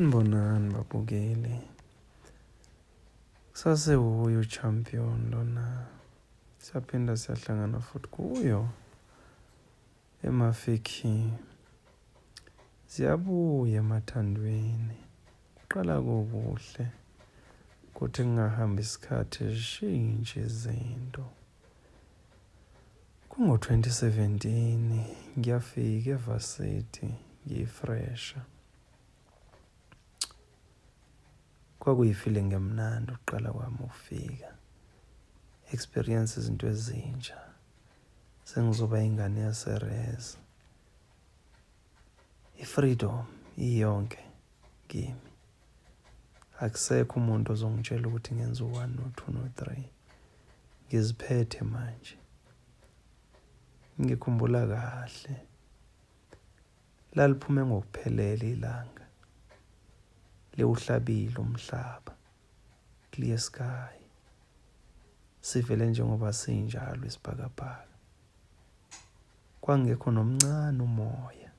Sanibonani babukeli. Kusasewuye uchampion lona. Siyaphinda siyahlangana futhi kuyo emafikhi. Ziyabuya emathandweni. Kuqala kukuhle. Kuthi kungahamba isikhathi zishintshe izinto. Kungo-2017 ngiyafika evasithi ngiyifresha. Kwakuyi-feeling emnandi ukuqala kwami ukufika. Experience izinto ezintsha. Sengizoba ingane yaserez. I-freedom iyonke kimi. Akusekho umuntu ozongitshela ukuthi ngenza u-one no-two no-three. Ngiziphethe manje. Ngikhumbula kahle. Laliphume ngokuphelele ilanga. Liwuhlabile umhlaba. Clear sky. Sivele njengoba sinjalo isibhakabhaka. Kwangekho nomncane umoya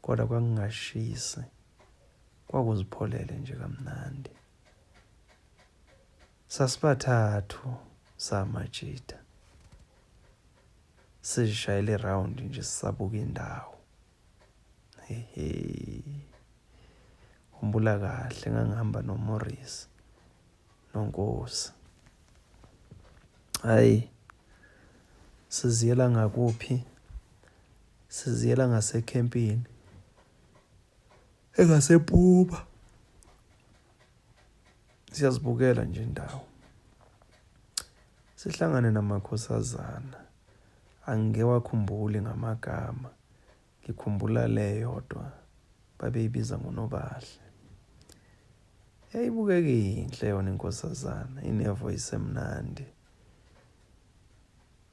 kodwa kwakungashisi. Kwakuzipholele nje kamnandi. Sasibathathu samajita. Sizishayela iround nje sisabuka indawo. Hehe. Khumbula kahle ngangihamba noMorris noNkosi. Hayi siziyela ngakuphi? Siziyela ngasekhempini engasePuba. Siyazibukela nje indawo. Sihlangane namakhosazana. Angikewakhumbuli ngamagama. Ngikhumbula le yodwa babeyibiza ngoNobahle. Yayibukeka iyinhle yona inkosazana, inevoice emnandi.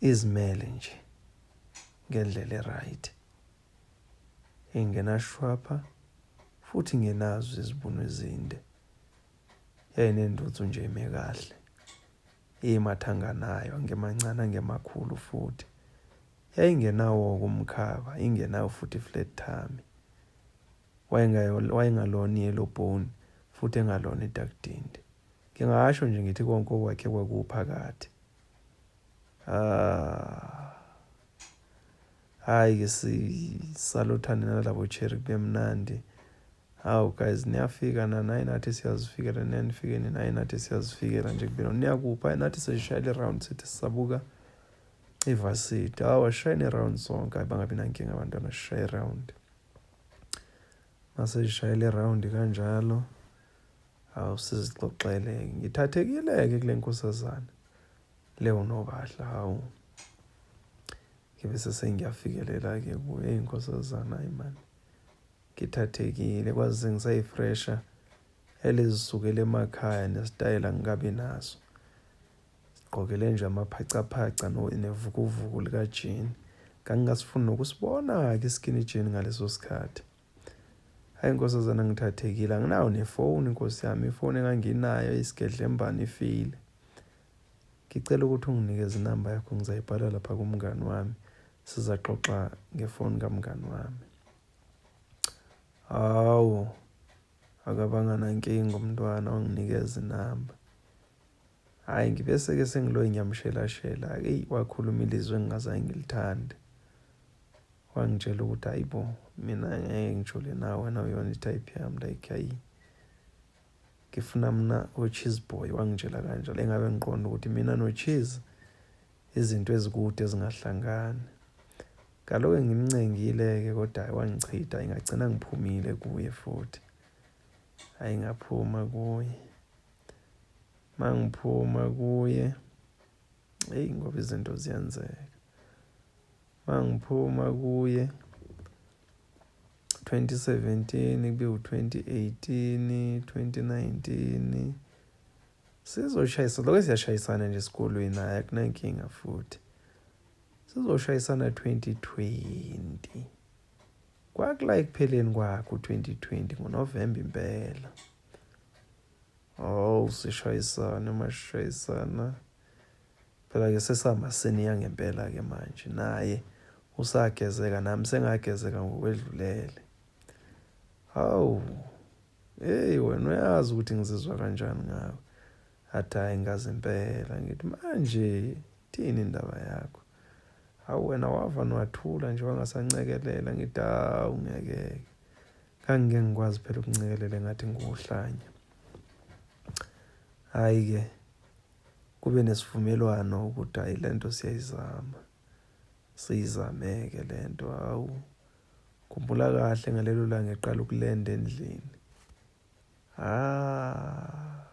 Izimele nje ngendlela e-right. Ingenashwapha futhi ingenazo izibunu ezinde. Yayinendutsu nje ime kahle. Imathanga nayo angemancane angemakhulu futhi. Yayingenawo-ke umkhaba, ingenayo futhi i-flat tummy. Wayengalona i-yellow bone futhi engalona i-dark dindi. Ngingasho nje ngithi konke okwakhe kwakuphakathi. Ah. Hayi ke sisaluthane nalabo cherry kube mnandi. Hawu guys niyafika na nayi nathi siyazifikela niyanifike nina hayi nathi siyazifikela nje kubena niyakuphi hayi nathi sesishayela i-round sithi sisabuka ivasithi hawu ashayeni i-round sonke hayi bangabi nankinga abantwana sishaye i-round masesishayela i-round kanjalo hawu sizixoxele ngithathekile-ke kule nkosazana leyo nobahla hawu ngibe sesengiyafikelela-ke kuye eyi nkosazana hayi mani ngithathekile kwazise ngisayifresha elizisukela emakhaya nesitayela ngikabi naso sigqokele nje amaphacaphaca nevukuvuku likajini ngangingasifuni nokusibona-ke iskinny jean ngaleso sikhathi hayi nkosazana ngithathekile anginayo nefoni nkosi yami ifoni enganginayo isigedlembane ifile ngicela ukuthi unginikeze inamba yakho ngizayibhala lapha kumngani wami sizaxoxa ngefoni kamngani wami hawu akabanga nankinga umntwana wanginikeza inamba hhayi ngibe seke sengiloyi ngiyamshelashela eyi wakhuluma ilizwi engingazange ngilithande wangitshela ukuthi hayi bo mina ngeke ngijole nawe wena uyona i-type yami like hayi ngifuna mina o-cheese boy wangitshela kanjalo engabe ngiqonda ukuthi mina no-cheese izinto ezikude ezingahlangani kaloku ngimncengile-ke kodwa hhayi wangichitha ingagcina ngiphumile kuye futhi hhayi ngaphuma kuye mangiphuma kuye eyi ngoba izinto ziyenzeka mangiphuma kuye 2017 kube u-2018 2019 sizoshayisa lokho siyashayisana nje esikolweni hayi akunankinga futhi sizoshayisana 2020 kwakula ekupheleni kwakho 2020 ngoNovemba impela oh sishayisana mashayisana phela ke sesihamba seniya ngempela ke manje naye usagezeka nami sengagezeka ngokwedlulele hawu. Hey wena uyazi ukuthi ngizizwa kanjani ngawe. Athi hhayi ngazi impela. Ngithi manje thini indaba yakho? Hawu wena wava nwathula nje wangasancekelela. Ngithi hawu ngeke-ke. Ngangike ngikwazi phela ukuncekelela ngathi ngiwuhlanya. Hhayi-ke kube nesivumelwano ukuthi hhayi le nto siyayizama. Siyizame-ke le nto hawu. Khumbula kahle ngalelo langa eqala ukulenda endlini. Ah.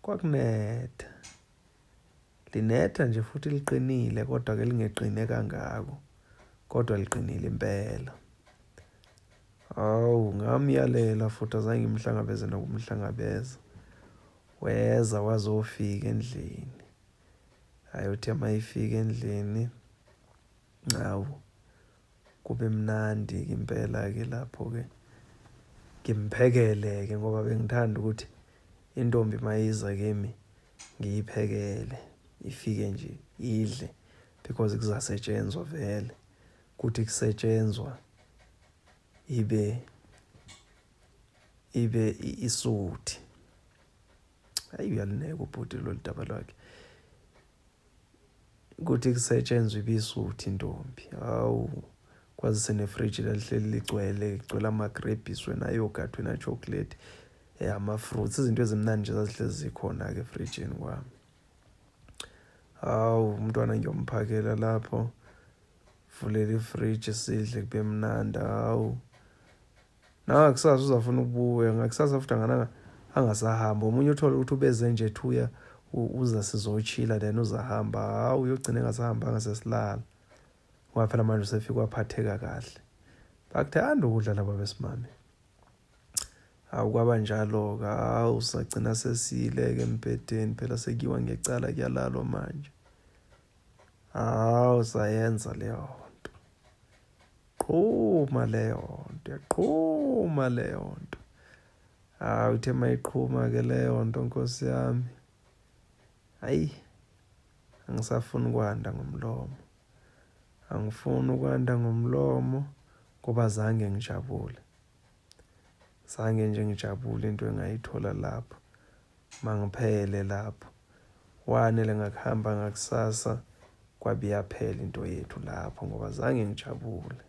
Kwakunetha. Linetha nje futhi liqinile kodwa ke lingeqine kangako. Kodwa liqinile impela. Hawu ngamyalela futhi azange ngimhlangabeze nokumhlangabeza. Weza wazofika endlini. Hayi uthe mayifika endlini Hawu kube mnandi-ke impela-ke lapho-ke ngimphekele-ke ngoba bengithanda ukuthi intombi mayiza kimi ngiyiphekele ifike nje idle because kuzasetshenzwa vele kuthi kusetshenzwa ibe ibe isuthi hayi uyalineka ubhuti lolu daba lwakhe Kuthi kusetshenzwa ibisuthi intombi. Hawu kwazise nefriji lalihleli ligcwele ligcwele amagrebhisi wena yogurt wena chocolate ama-fruits izinto ezimnandi nje zazihlezi zikhona-ke efrijini kwami. Hawu umntwana ngiyomphakela lapho vulela ifriji sidle kube mnandi hawu nangakusasa uzafuna ukubuya ngakusasa futhi angananga angasahamba omunye uthole ukuthi ubeze nje thuya uza sizochila then uzahamba hawu uyogcina engasahambanga sesilala ngoba phela manje usefike waphatheka kahle bakuthanda ukudla laba besimame hawu kwaba njalo-ke hawu sagcina sesiyile-ke embhedeni phela sekuyiwa ngecala kuyalalwa manje hawu sayenza leyo nto Qhuma leyo nto, yaqhuma leyo nto. Hawu ithe mayiqhuma ke leyo nto nkosi yami. Hayi angisafuni ukwanda ngomlomo. Angifuni ukwanda ngomlomo ngoba zange ngijabule. Zange nje ngijabule into engayithola lapho. Mangiphele lapho. Wanele ngakuhamba ngakusasa kwabe iyaphela into yethu lapho ngoba zange ngijabule.